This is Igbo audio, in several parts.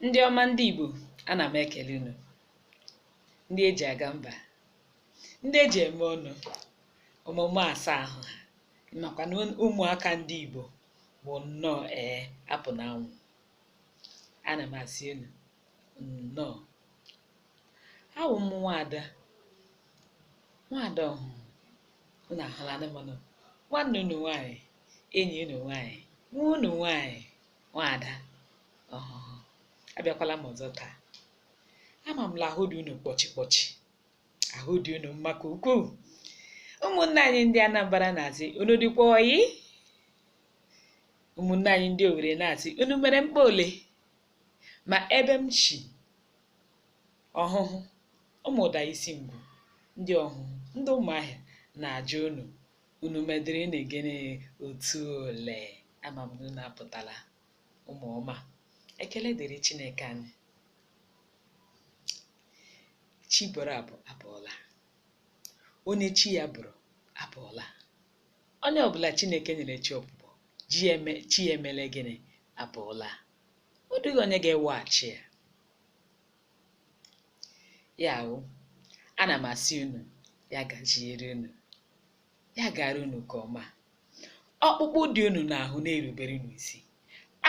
Ndị ọma, ndị Igbo, ana m ekele unu. Ndị eji aga mba, ndị eji eme ọnụ, ọmụmụ asa ahụ ha makwa na ụmụaka ndị Igbo bụ nnọọ ee apụ n'anwụ. Ana m asị unu nnọọ. Awụ m nwaada, nwaada ọhụụ. Unu ahụla m nụ, nwanne unu nwaanyị, enyi unu nwaanyị, nwa unu nwaanyị, nwaada ọhụhụ. Abịakwala m ọzọ taa. Ama m la ahụ dị unu kpọchi kpọchi, ahụ dị unu mma ka ukwuu. Ụmụnne anyị ndị Anambra na-asị unu dịkwa oyi. Ụmụnne anyị ndị Owerri na-asị unu mere mkpa ole. Ma ebe m shi ọhụhụ, ụmụda isi ngwu, ndị ọhụhụ, ndị Ụmụahịa na-ajụ unu, unu medịrị na gịnị otu ole. Ama m na unu apụtala, ụmụ ọma. Ekele dịrị Chineke anyị. Chi bọrọ abụ abụọla. Onye chi ya bụrụ abụọla. Onye ọbụla Chineke nyere chi ọbụbọ, chi ya emele gịnị abụọla. Ọ dịghị onye ga-eweghachi ya. Ya wụ, ana m asị unu ya gaziere unu, ya gara unu nke ọma. Ọkpụkpụ dị unu n'ahụ na-erubere unu isi,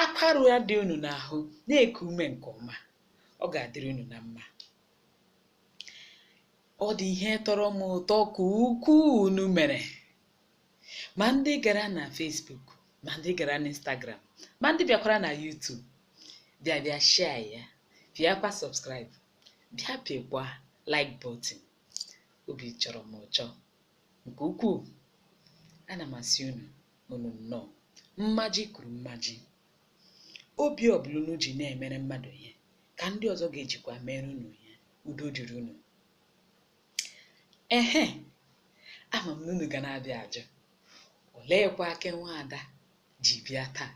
akwarụ ya dị unu n'ahụ na-eku ume nke ọma. Ọ ga-adịrị unu na mma. Ọ dị ihe tọrọ m ụtọ ka ukwuu unu mere. Ma ndị gara na Facebook, ma ndị gara na Instagram, ma ndị bịakwara na YouTube, bịa bịa share ya, bịakwa subscribe, bịa pịkwa like button. Obi chọrọ m ụchọ nke ukwuu. Ana m asị unu, unu nnọọ. Mmaji kwuru mmaji. Obi ọbụla unu ji na-emere mmadụ ihe, ka ndị ọzọ ga-ejikwa mere unu ihe. Udo dịrị unu. Ehe, ama m na unu ga na-abịa ajụ, oleekwa aka nwaada ji bịa taa?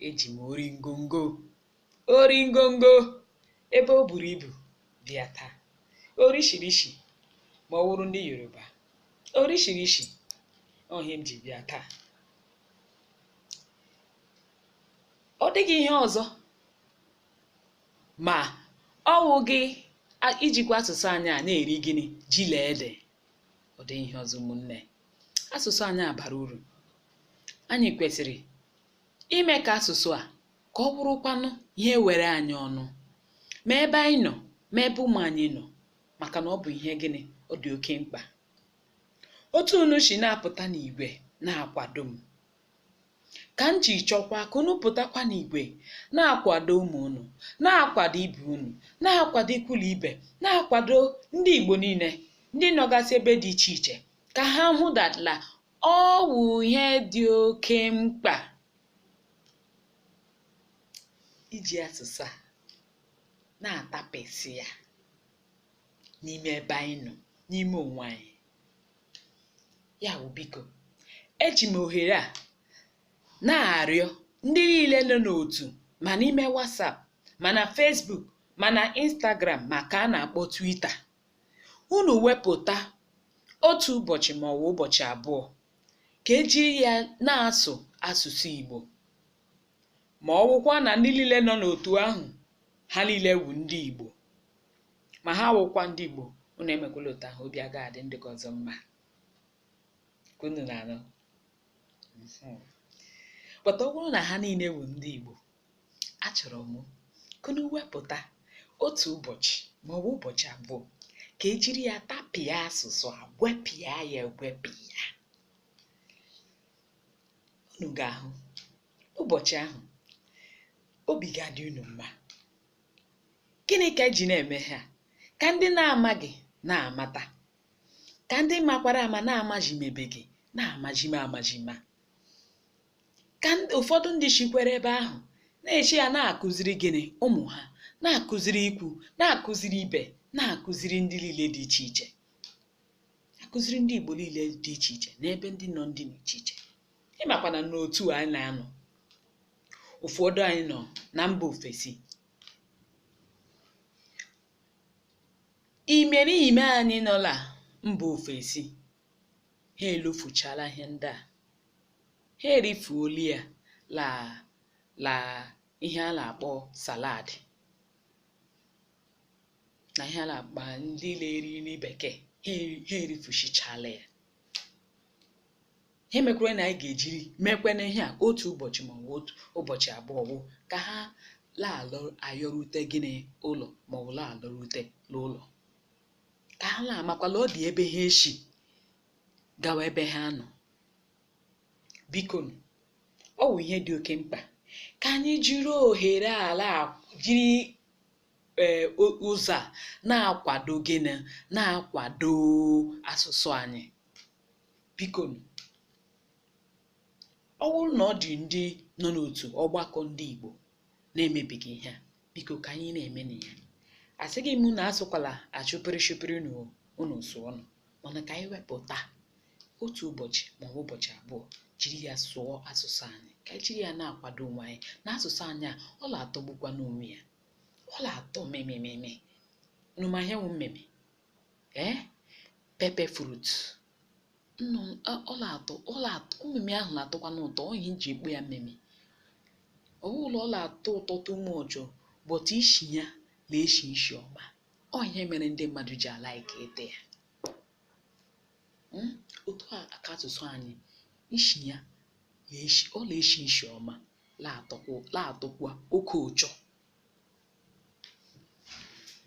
Eji m ori ngongo, ori ngongo ebe o buru ibu bịa taa. Orishirishi ma ọ wụrụ ndị Yoruba, orishirishi ọhịa m ji bịa taa. Ọ dịghị ihe ọzọ ma ọ wụghị ijikwa asụsụ anyị a na-eri gịnị ji lee ede. Ọ dịghị ihe ọzọ ụmụnne. Asụsụ anyị a bara uru. Anyị kwesịrị ime ka asụsụ a ka ọ bụrụkwanụ ihe were anyị ọnụ, ma ebe anyị nọ, ma ebe ụmụ anyị nọ, maka na ọ bụ ihe gịnị, ọ dị oke mkpa. Otu unu si na-apụta n'igwe na-akwado m, ka m ji chọkwa ka unu pụtakwa n'igwe na-akwado ụmụ unu, na-akwado ibe unu, na-akwado ikwulu ibe, na-akwado ndị Igbo niile, ndị nọgasị ebe dị iche iche, ka ha hụ datla ọ wụ ihe dị oke mkpa iji asụsụ a na-atapịsị ya n'ime ebe anyị nọ, n'ime onwe anyị. Ya wụ, biko, eji m ohere a na-arịọ ndị niile nọ n'otu, ma n'ime WhatsApp, ma na Facebook, ma na Instagram, ma ka a na-akpọ Twitter, unu wepụta otu ụbọchị ma ọ bụ ụbọchị abụọ ka ejiri ya na-asụ asụsụ Igbo. Ma ọ wụkwa na ndị niile nọ n'otu ahụ ha niile wụ ndị Igbo, ma ha wụkwa ndị Igbo, unu emekwala otu ahụ, obi agaghị adị ndị ọzọ mma. Ka unu na-anụ. But ọ bụrụ na ha niile wụ ndị Igbo, achọrọ m ka unu wepụta otu ụbọchị ma ọ bụ ụbọchị abụọ ka ejiri ya tapịa asụsụ a, gwepịa ya egwepịa. Unu ga-ahụ ụbọchị ahụ obi ga-adị unu mma. Gịnị ka eji na-eme ha? Ka ndị na-amaghị na-amata, ka ndị makwara ama na-amajimebeghị na-amajima amajima, ka ụfọdụ ndị shikwere ebe ahụ na-echi ya na-akụziri gịnị ụmụ ha, na-akụziri ikwu, na-akụziri ibe, na-akụziri ndị niile dị iche iche, akụziri ndị Igbo niile dị iche iche n'ebe ndị nọ ndị iche iche. Ịmakwa na n'otu anyị na-anọ, ụfọdụ anyị nọ na mba ofesi, imerime anyị nọ na mba ofesi, ha elofuchala ihe ndị a, ha erifuola ya la la ihe a na-akpọ salad. Na ihe a na-akpa ndị na-eri nri bekee ha erifusichala ya. Ihe mekwara na anyị ga-ejiri mekwene ihe a otu ụbọchị maọbụ otu ụbọchị abụọ wụ ka ha la-ayọrute gịnị ụlọ maọbụ la-alọrute n'ụlọ, ka ha la-amakwala ọ dị ebe ha eshi gawa ebe ha nọ. Biko, ọ wụ ihe dị oke mkpa ka anyị jiri ohere ala jiri ee ụzọ a na-akwado gịnị, na-akwado asụsụ anyị. Biko, ọ bụrụ na ọ dị ndị nọ n'otu ọgbakọ ndị Igbo na-emebighị ihe a, biko ka anyị na-eme na ya. Asịghị m na asụkwala achụpịrị chụpịrị unu sụọ ọnụ, mana ka anyị wepụta otu ụbọchị maọbụ ụbọchị abụọ jiri ya sụọ asụsụ anyị, ka anyị jiri ya na-akwado onwe anyị na asụsụ anyị a. Ọ na-atọgbukwa n'onwe ya, ọ na-atọ mịmịmịmị nụma ihe wụ mmịmị ee pepper fruit nnụ. Ọ na-atọ, ọ na-atọ mmịmị ahụ na-atọkwa n'ụtọ. Ọ ihe nji ekpo ya mmịmị ọ bụla ọ na-atọ ụtọ too much, but ishi ya na-eshi ishi ọma. Ọ ihe mere ndị mmadụ ji a-like ete ya. Otu a ka asụsụ anyị ishi ya na-eshi, ọ na-eshi ishi ọma, na-atọkwa oke ụchọ.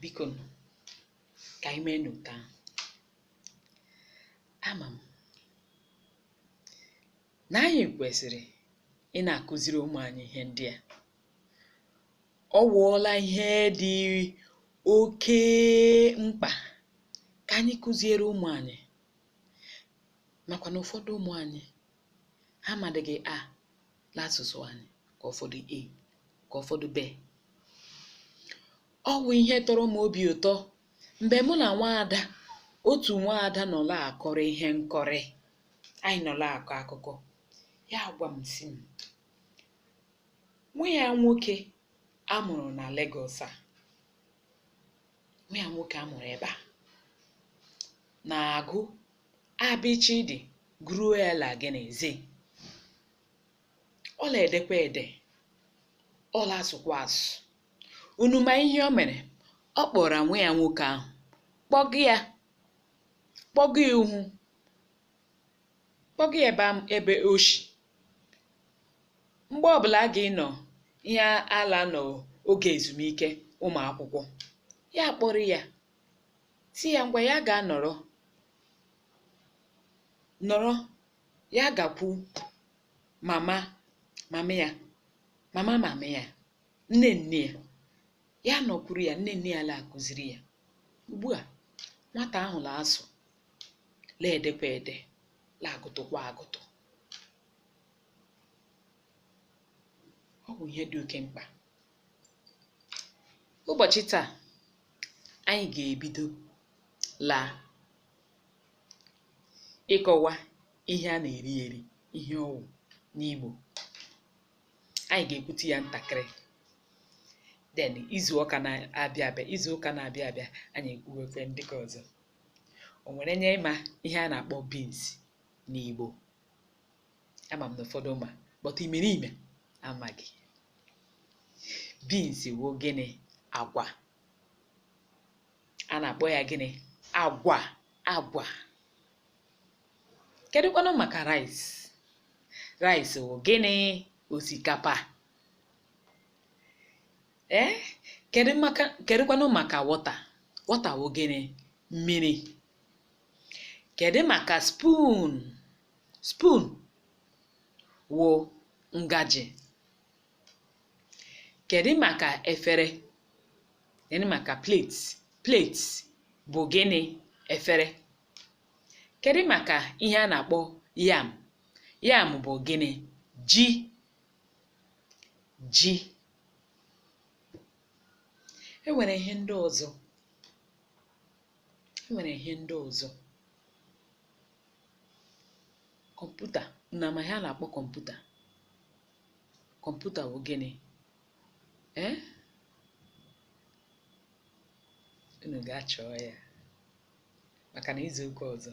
Biko nụ, ka anyị mee n'otu ahụ. Ama m na anyị kwesịrị ị na-akụziri ụmụ anyị ihe ndị a. Ọ wụọla ihe dị oke mkpa ka anyị kụziere ụmụ anyị, makwa na ụfọdụ ụmụ anyị ha amadịghị a n'asụsụ anyị, ka ụfọdụ e, ka ụfọdụ b. Ọ wụ ihe tọrọ m obi ụtọ mgbe mụ na nwaada, otu nwaada nọla akọrọ ihe nkọrị anyị nọla akọ akụkọ, ya gwa m sị m nwa ya nwoke amụrụ na Lagos a, nwa ya nwoke amụrụ ebe a na-agụ abịchịdị gụruo ya la gịnị zi. Ọ na-edekwa ede, ọ na-asụkwa asụ. Unu ma ihe o mere? Ọ kpọrọ nwa ya nwoke ahụ, kpọga ya, kpọga ya ihu, kpọga ya ebe o shi. Mgbe ọbụla a ga-ịnọ ihe ala nọ oge ezumike ụmụ akwụkwọ, ya kpọrọ ya si ya ngwa, ya ga-anọrọ nọrọ, ya gakwu mama mama ya, mama mama ya, nne nne ya. Ya nọkwuru ya, nne nne ya la-akụziri ya. Ugbu a nwata ahụ la-asụ, la-edekwa ede, la-agụtụkwa agụtụ. Ọ bụ ihe dị oke mkpa. Ụbọchị taa anyị ga-ebido la ịkọwa ihe a na-eri eri, ihe ọwụ n'Igbo. Anyị ga-ekwute ya ntakịrị, then izu ụka na-abịa abịa anyị ekwuwekwe ndị ka ọzọ. O nwere nye ịma ihe a na-akpọ beans n'Igbo? Ama m na ụfọdụ ma, but imerime amaghị. Beans wụ gịnị? Agwa. A na-akpọ ya gịnị? Agwa, agwa. Kedụkwanụ maka rice? Rice wụ gịnị? Osikapa. Ee, kedu maka, kedụkwanụ maka water? Water wụ gịnị? Mmiri. Kedu maka spoon? Spoon wụ ngaji. Kedu maka efere? Kedu maka plate? Plate bụ gịnị? Efere. Kedu maka ihe a na-akpọ yam? Yam bụ gịnị? Ji, ji. E nwere ihe ndị ọzọ, e nwere ihe ndị ọzọ. Kọmputa na ama ihe a na-akpọ kọmputa. Kọmputa bụ gịnị? Ee, unu gaa chọọ ya, maka na izu ụka ọzọ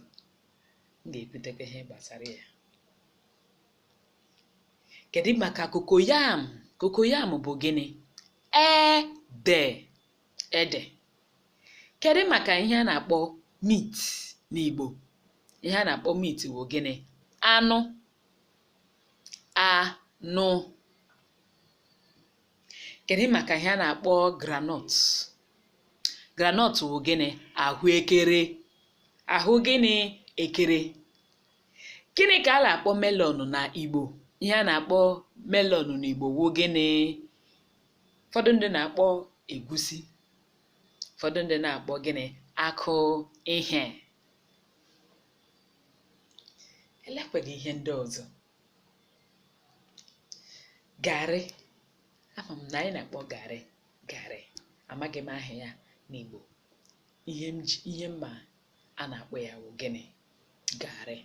m ga-ekwutekwa ihe gbasara ya. Kedu maka cocoyam? Cocoyam bụ gịnị? Ede, ede. Kedu maka ihe a na-akpọ meat n'Igbo? Ihe a na-akpọ meat wụ gịnị? Anụ. Anụ. Kedu maka ihe a na-akpọ groundnut? Groundnut wụ gịnị? Ahụekere. Ahụ gịnị? Ekere. Gịnị ka a na-akpọ melon na Igbo? Ihe a na-akpọ melon n'Igbo wụ gịnị? Ụfọdụ ndị na-akpọ egusi, ụfọdụ ndị na-akpọ gịnị? Akụ ihe. Elekweghị ihe ndị ọzọ. Garị, ama m na anyị na-akpọ garị garị, amaghị m aha ya n'Igbo. Ihe m ji ihe m ma a na-akpọ ya wụ gịnị? Garị.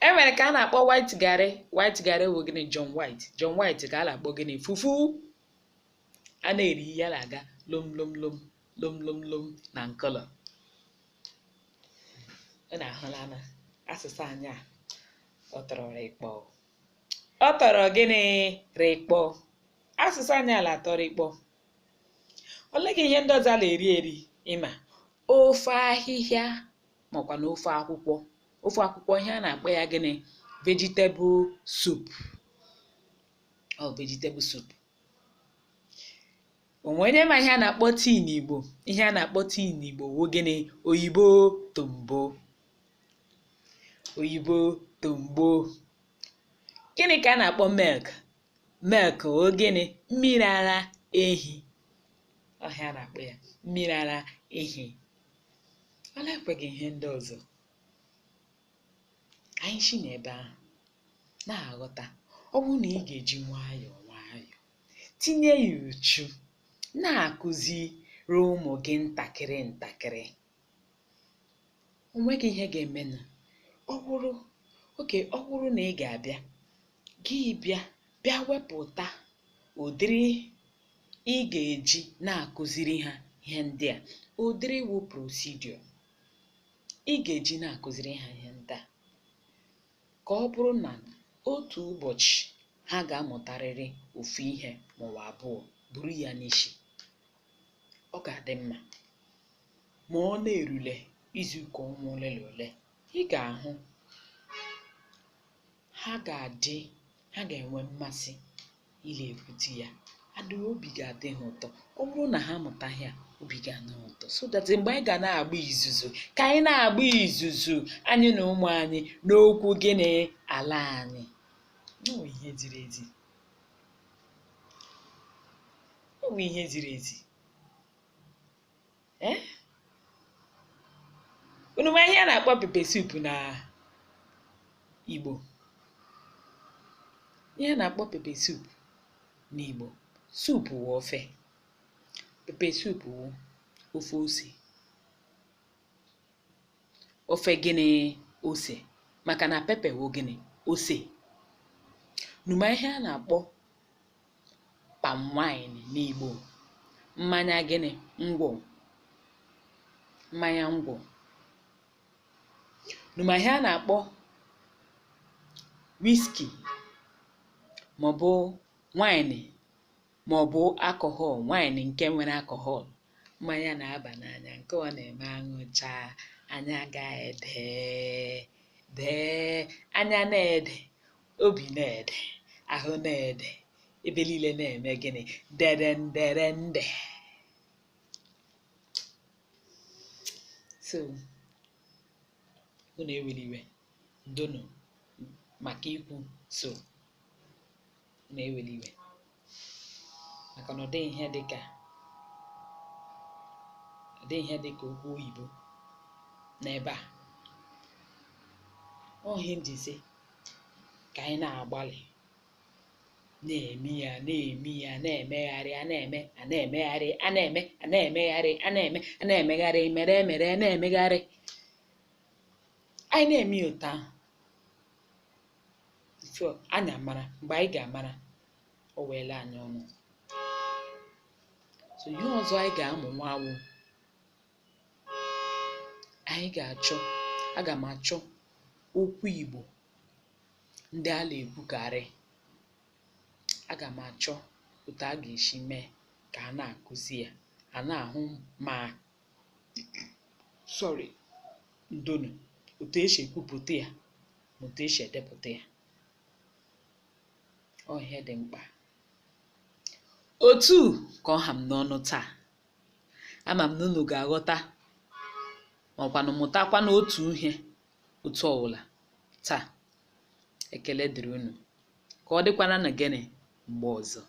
E nwere ka a na-akpọ white garị. White garị wụ gịnị? John White. John White ka a na-akpọ gịnị? Fufu. A na-eri ya na-aga lom lom lom lom lom lom na nkọlọ. Ị na-ahụla na asụsụ anyị a, ọ tọrọ rịkpọ. Ọ tọrọ gịnị? Rịkpọ. Asụsụ anyị ala atọ rịkpọ. Olee gị ihe ndị ọzọ a na-eri eri ịma? Ofe ahịhịa makwa na ofe akwụkwọ. Ofe akwụkwọ, ihe a na-akpọ ya gịnị? Vegetable soup. Ọ vegetable soup. Onwe onye ma ihe a na-akpọ tii n'Igbo? Ihe a na-akpọ tii n'Igbo wụ gịnị? Oyibo tombo. Oyibo tombo. Gịnị ka a na-akpọ milk? Milk wụ gịnị? Mmiri ara ehi. Ọhịa a na-akpọ ya mmiri ara ehi. Ọ ekweghị ihe ndị ọzọ. Anyị si n'ebe ahụ na-aghọta, ọ bụrụ na ị ga-eji nwayọọ nwayọọ tinye ya uchu na-akụziri ụmụ gị ntakịrị ntakịrị, o nweghị ihe ga-emenụ. Ọ bụrụ oke, ọ bụrụ na ị ga-abịa, gị bịa bịa wepụta ụdịrị ị ga-eji na-akụziri ha ihe ndị a, ụdịrị wụ procedure ị ga-eji na-akụziri ha ihe ndị a, ka ọ bụrụ na otu ụbọchị ha ga-amụtarịrị ofu ihe maọbụ abụọ buru ya n'isi, ọ ga-adị mma. Ma ọ na-erule izuụka, ọnwa ole na ole, ị ga-ahụ ha ga-adị, ha ga-enwe mmasị ile ekwute ya adị, obi ga-adị ha ụtọ. Ọ bụrụ na ha amụtaghị ya, obi ga-adị ha ụtọ, so that mgbe anyị ga na-agba izuzu, ka anyị na-agba izuzu anyị na ụmụ anyị n'okwu gịnị? Ala anyị. Ọ bụ ihe ziri ezi, ọ bụ ihe ziri ezi. Ee, unu ma ihe a na-akpọ pepper soup na Igbo? Ihe a na-akpọ pepper soup n'Igbo, soup wụ ofe, pepper soup wụ ofe ose. Ofe gịnị? Ose. Maka na pepper wụ gịnị? Ose. Numa ihe a na-akpọ palm wine n'Igbo? Mmanya gịnị? Ngwọ. Mmanya ngwọ. Numa ihe a na-akpọ whisky maọbụ wine maọbụ alcohol, wine nke nwere alcohol, mmanya na-aba n'anya, nke ọ na-eme aṅụcha anya ga-ede dee, anya na-ede, obi na-ede, ahụ na-ede, ebe niile na-eme gịnị? Dere nderende. So unu ewela iwe, ndonu maka ikwu. So unu ewela iwe maka na ọ dịghị ihe dịka, ọ dịghị ihe dịka okwu oyibo n'ebe a. Ọ ihe m ji sị ka anyị na-agbalị na-eme ya, na-eme ya, na-emegharị, a na-eme, a na-emegharị, a na-eme, a na-emegharị, a na-eme, a na-emegharị, mere mere, na-emegharị. Anyị na-eme ya otu ahụ, so anyị amara mgbe anyị ga-amara o weela anyị ọnụ. So ihe ọzọ anyị ga-amụ nwa awụ, anyị ga-achọ, aga m achọ okwu Igbo ndị a na-ekwukarị. Aga m achọ otu a ga-esi mee ka a na-akụzi ya, A na-ahụ ma, sorry, ndonu otu esi ekwupụta ya ma otu esi edepụta ya. Ọ ihe dị mkpa. Otu ka ọ ha m n'ọnụ taa. Ama m na unu ga-aghọta ma ọkwanụ mụtakwanụ otu ihe otu ọwụla taa. Ekele dịrị unu. Ka ọ dịkwana na gịnị mgbe ọzọ.